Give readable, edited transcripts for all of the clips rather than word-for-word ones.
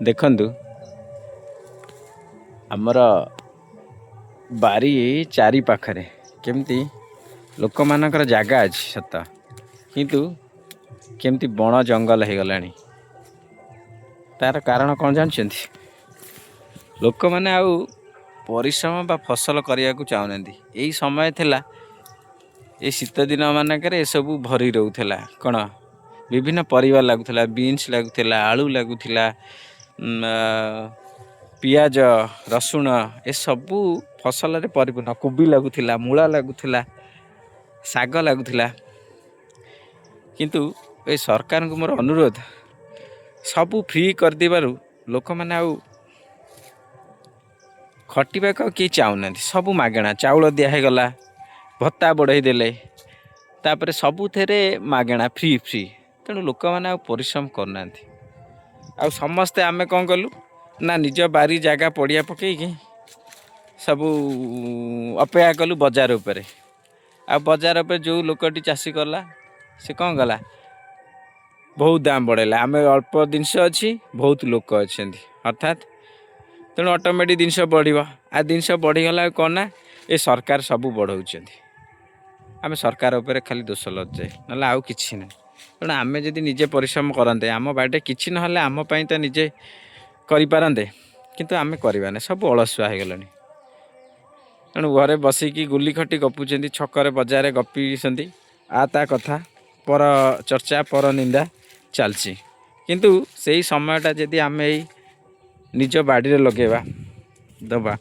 ଦେଖନ୍ତୁ, ଆମର ବାରି ଚାରି ପାଖରେ କେମିତି ଲୋକମାନଙ୍କର ଜାଗା ଅଛି ସତ, କିନ୍ତୁ କେମିତି ବଣ ଜଙ୍ଗଲ ହେଇଗଲାଣି। ତାର କାରଣ କ'ଣ ଜାଣିଛନ୍ତି? ଲୋକମାନେ ଆଉ ପରିଶ୍ରମ ବା ଫସଲ କରିବାକୁ ଚାହୁଁନାହାନ୍ତି। ଏଇ ସମୟ ଥିଲା, ଏ ଶୀତ ଦିନ ମାନଙ୍କରେ ଏସବୁ ଭରି ରହୁଥିଲା। କ'ଣ ବିଭିନ୍ନ ପରିବା ଲାଗୁଥିଲା, ବିନ୍ସ ଲାଗୁଥିଲା, ଆଳୁ ଲାଗୁଥିଲା, ପିଆଜ, ରସୁଣ, ଏସବୁ ଫସଲରେ ପରିପୂର୍ଣ୍ଣ। କୋବି ଲାଗୁଥିଲା, ମୂଳା ଲାଗୁଥିଲା, ଶାଗ ଲାଗୁଥିଲା। କିନ୍ତୁ ଏ ସରକାରଙ୍କୁ ମୋର ଅନୁରୋଧ, ସବୁ ଫ୍ରି କରିଦେବାରୁ ଲୋକମାନେ ଆଉ ଖଟିବାକୁ ଆଉ କେହି ଚାହୁଁନାହାନ୍ତି। ସବୁ ମାଗଣା ଚାଉଳ ଦିଆ ହେଇଗଲା, ଭତ୍ତା ବଢ଼େଇ ଦେଲେ, ତାପରେ ସବୁଥିରେ ମାଗଣା, ଫ୍ରି ଫ୍ରି। ତେଣୁ ଲୋକମାନେ ଆଉ ପରିଶ୍ରମ କରୁନାହାନ୍ତି। ଆଉ ସମସ୍ତେ ଆମେ କ'ଣ କଲୁ ନା ନିଜ ବାରି ଜାଗା ପଡ଼ିଆ ପକେଇକି ସବୁ ଅପେକ୍ଷା କଲୁ ବଜାର ଉପରେ। ଆଉ ବଜାର ଉପରେ ଯେଉଁ ଲୋକଟି ଚାଷୀ କଲା, ସେ କ'ଣ କଲା? ବହୁତ ଦାମ ବଢ଼େଇଲା। ଆମେ ଅଳ୍ପ ଜିନିଷ ଅଛି, ବହୁତ ଲୋକ ଅଛନ୍ତି, ଅର୍ଥାତ୍ ତେଣୁ ଅଟୋମେଟିକ୍ ଜିନିଷ ବଢ଼ିବ। ଆଉ ଜିନିଷ ବଢ଼ିଗଲା, ଆଉ କ'ଣ ନା ଏ ସରକାର ସବୁ ବଢ଼ଉଛନ୍ତି। ଆମେ ସରକାର ଉପରେ ଖାଲି ଦୋଷ ଲଦିଯାଏ, ନହେଲେ ଆଉ କିଛି ନାହିଁ। ତେଣୁ ଆମେ ଯଦି ନିଜେ ପରିଶ୍ରମ କରନ୍ତେ, ଆମ ବାଡ଼ିରେ କିଛି ନହେଲେ ଆମ ପାଇଁ ତ ନିଜେ କରିପାରନ୍ତେ। କିନ୍ତୁ ଆମେ କରିବାନି, ସବୁ ଅଳସୁଆ ହେଇଗଲେଣି। ତେଣୁ ଘରେ ବସିକି ଗୁଲି ଖଟି ଗପୁଛନ୍ତି, ଛକରେ ବଜାରରେ ଗପିଛନ୍ତି, ଆ ତା କଥା, ପର ଚର୍ଚ୍ଚା, ପର ନିନ୍ଦା ଚାଲିଛି। କିନ୍ତୁ ସେଇ ସମୟଟା ଯଦି ଆମେ ଏଇ ନିଜ ବାଡ଼ିରେ ଲଗେଇବା ଦେବା,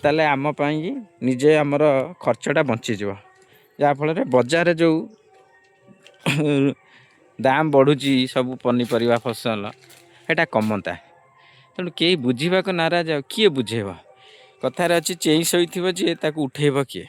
ତାହେଲେ ଆମ ପାଇଁକି ନିଜେ ଆମର ଖର୍ଚ୍ଚଟା ବଞ୍ଚିଯିବ। ଯାହାଫଳରେ ବଜାରରେ ଯେଉଁ ଦାମ ବଢ଼ୁଛି ସବୁ ପନିପରିବା ଫସଲ, ସେଇଟା କମନ୍ତା। ତେଣୁ କେହି ବୁଝିବାକୁ ନାରାଜ, ଆଉ କିଏ ବୁଝେଇବ? କଥାରେ ଅଛି, ଚେଇଁ ଶୋଇଥିବ ଯିଏ ତାକୁ ଉଠେଇବ କିଏ?